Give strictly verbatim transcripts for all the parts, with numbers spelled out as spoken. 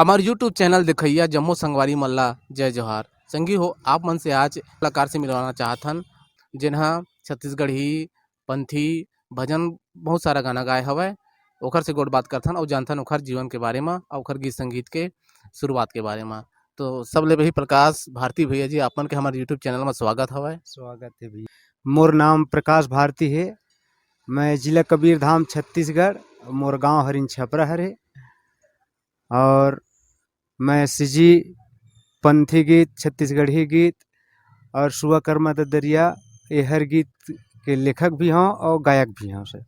हमर YouTube channel देखइया जम्मो संगवारी मन ला जय जोहार। संगी हो, आप मन से आज कलाकार से मिलवाना चाहत हन, जेन ह छत्तीसगढ़ी, पंथी, भजन, बहुत सारा गाना गाए हवय। ओखर से गोठ बात करथन अउ जानथन ओखर जीवन के बारे म अउ ओखर गीत संगीत के शुरुआत के बारे म। तो सबले पहली प्रकाश भारती भैया जी, आप मन के हमर YouTube चैनल म स्वागत हवय। स्वागत हे भैया। मोर नाम प्रकाश भारती हे। मैं जिला कबीरधाम, छत्तीसगढ़, मोर गांव हरिन छपरा हरे। और मैं सिजी पंथी गीत, छत्तीसगढ़ी गीत और सुआ कर्मा ददरिया, एहर गीत के लेखक भी हौं और गायक भी हौं से।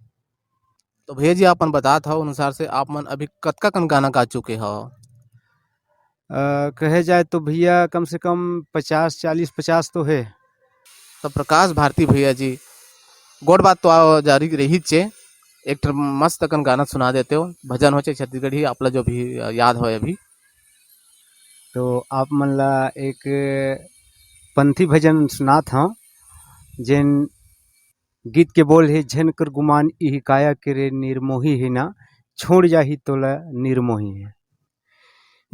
तो भैया जी, आप मन बतात हव अनुसार से आप मन अभी कतका कन गाना गा चुके हव? अ, कहे जाए तो भैया, कम से कम पचास, चालीस, पचास तो हे। तो प्रकाश भारती भैया जी, गोठ बात तो आ जारी रहिच हे, एक ठन मस्त अकन गाना सुना देते हो, भजन हो चाहे छत्तीसगढ़ी, आप ला जो भी याद हो अभी। तो आप मन ला एक पंथी भजन सुनात हौं, जेन गीत के बोल हे, "झन कर गुमान इही काया के रे, निर्मोही हे ना, छोड़ जाही तोला निर्मोही हे।"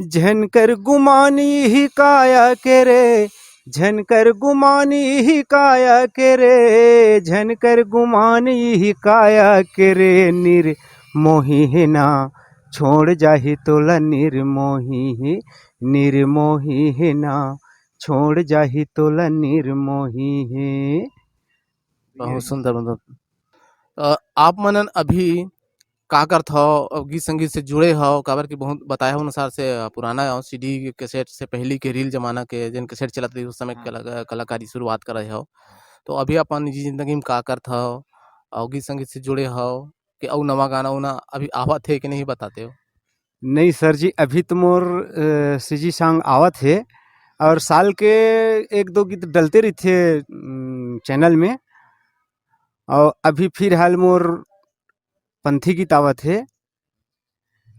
झन कर गुमान इही काया के रे, झन कर गुमान इही काया के रे, झन कर गुमान इही काया के रे, निर्मोही हे ना, छोड़ जाही तोला निर्मोही हे, निर्मोही हे ना, छोड़ जाही तोला निर्मोही हे। बहुत सुंदर, मतलब, अ, आप मनन अभी का करत हव? अ, गीत संगीत से जुड़े हव? काबर कि बहुत बताए हव अनुसार से, अ, पुराना हव, सीडी कैसेट से पहली के रील जमाना के जेन कैसेट चलत रहिस, उस समय हाँ। कला-, कलाकारी शुरुआत करे हव। तो अभी अपन निजी जिंदगी में का करत हव? अउ गीत संगीत से जुड़े हव कि अउ नवा गाना उना अभी आवत हे कि नहीं, बताते हो? नहीं सर जी, अभी तो मोर, अ, सीजी सॉन्ग आवत हे और साल के एक दो गीत डलते रहिथे, उम, चैनल में। और अभी फिलहाल मोर पंथी गीत आवत हे,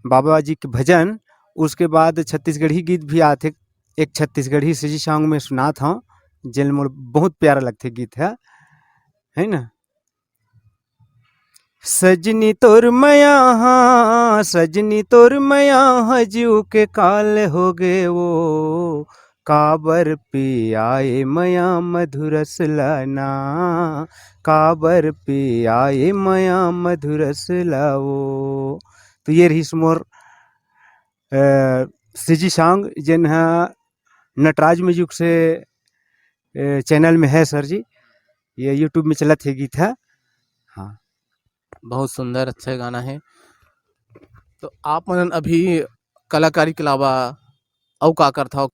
बाबा जी के भजन, उसके बाद छत्तीसगढ़ी गीत भी आथे। एक छत्तीसगढ़ी सीजी सॉन्ग में सुनात हौं, जेन मोर बहुत प्यारा लगथे गीत ह, है ना? सजनी तोर मया हा, सजनी तोर मया हा, जीव के काल हो गे वो, काबर पियाए मया मधुरस ला ना, काबर पियाए मया मधुरस ला वो। तो ये रहिस मोर, अ, सीजी सॉन्ग, जेन ह नटराज म्यूजिक से, अ, चैनल में है सर जी, ये YouTube में चलत हे गीत ह। हाँ। बहुत सुंदर, अच्छा गाना हे। तो आप मन अभी कलाकारी के अलावा अउ का करथव?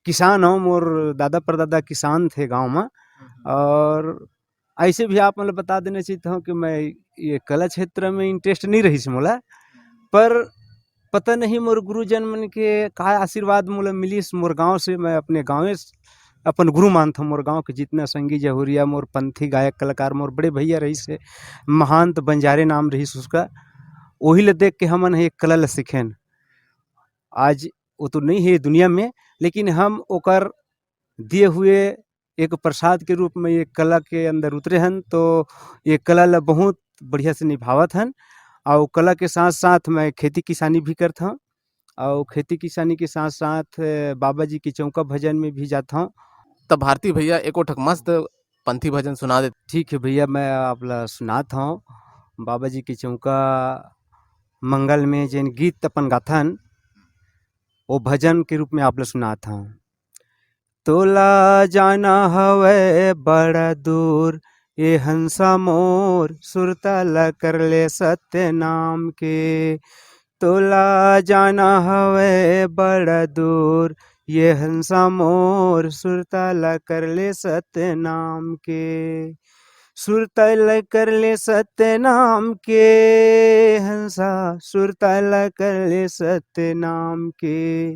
किसान हौं, मोर दादा परदादा किसान थे गाँव म। हम्म। और ऐसे भी आप मन ल बता देना चाहत हौं कि मैं ये कला क्षेत्र में interest नहीं रहिस मोला, पर पता नहीं मोर गुरुजन मन के का आशीर्वाद मोला मिलिस। मोर गाँव से, मैं अपने गाँवे स-, अपन गुरु मानथौं। मोर गाँव के जितना संगी जहुरिया, मोर पंथी गायक कलाकार, मोर बड़े भैया रहिस हे, महंत बंजारे नाम रहिस उसका, ओही ल देख के हमन ह ये कला ल सीखेन। आज वो तो नहीं हे दुनिया में, लेकिन हम ओकर दिए हुए एक प्रसाद के रूप में ये कला के अंदर उतरे हन, तो ये कला ला बहुत बढ़िया से निभावत हन। अउ कला के साथ-साथ मैं खेती किसानी भी करत हौं, अउ खेती किसानी के साथ-साथ, अ, बाबा जी के चौका भजन में भी जात हौं। त भारती भैया, एको ठक मस्त पंथी भजन सुना दे। ठीक हे भैया, मैं आप ला सुनात हौं। बाबा जी के चौका मंगल में जेन गीत अपन गाथन, वो भजन के रूप में आप ला सुनात हौं। तोला जाना हवय बड़ा दूर, ए हंसा मोर, सुरता ला कर ले सत्य नाम के। तोला जाना हवय बड़ा दूर, ये हंसा मोर, सुरता ला कर ले सत्य नाम के। सुरता ला कर ले सत्य नाम के, हंसा, सुरता ला कर ले सत्य नाम के।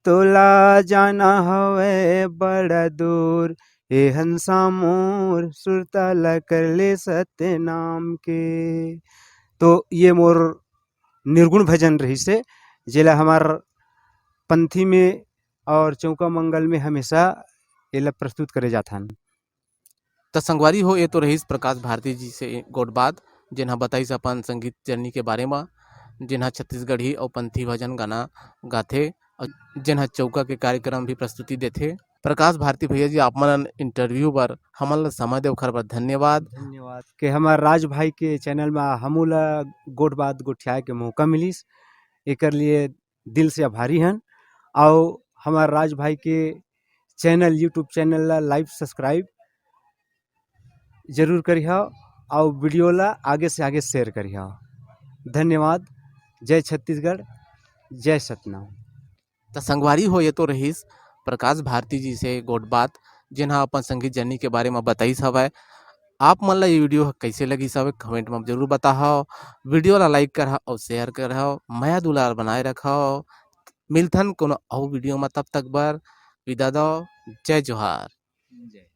तोला जाना हवय बड़ा दूर, ए हंसा मोर, सुरता ला कर ले सत्य नाम के। तो ये मोर निर्गुण भजन रहिस हे, जेला हमर पंथी में और चौका मंगल में हमेशा एला प्रस्तुत करे जाथन। त संगवारी हो, ये तो रहिस प्रकाश भारती जी से गोठ बात, जेन ह बताइस अपन संगीत journey के बारे म। जिन ह छत्तीसगढ़ी अउ पंथी भजन गाना गाथे, अउ जिन ह चौका के कार्यक्रम भी प्रस्तुति देथे। प्रकाश भारती भैया जी, आप मन interview बर हमन ला समय दे, ओखर बर धन्यवाद। धन्यवाद के हमर राज भाई के चैनल में हमू ला गोठ बात गोठियाए के मौका मिलिस, एकर लिए दिल से आभारी हन। अउ हमर राज भाई के चैनल, YouTube चैनल ला लाइक, सब्सक्राइब जरूर करिहा, अउ वीडियो ला आगे से आगे शेयर करिहा। धन्यवाद। जय छत्तीसगढ़, जय सतनाम। त संगवारी हो, ये तो रहिस प्रकाश भारती जी से गोठ बात, जिन ह अपन संगीत जर्नी के बारे म बताइस हवय। आप मन ला ये वीडियो ह कइसे लगिस हवय, कमेंट म जरूर बताहव। वीडियो ला लाइक करहा अउ शेयर करहा। मया दुलार बनाए रखव। मिलथन कोनो अउ वीडियो म, तब तक बर विदा दव। जय जोहार। जय।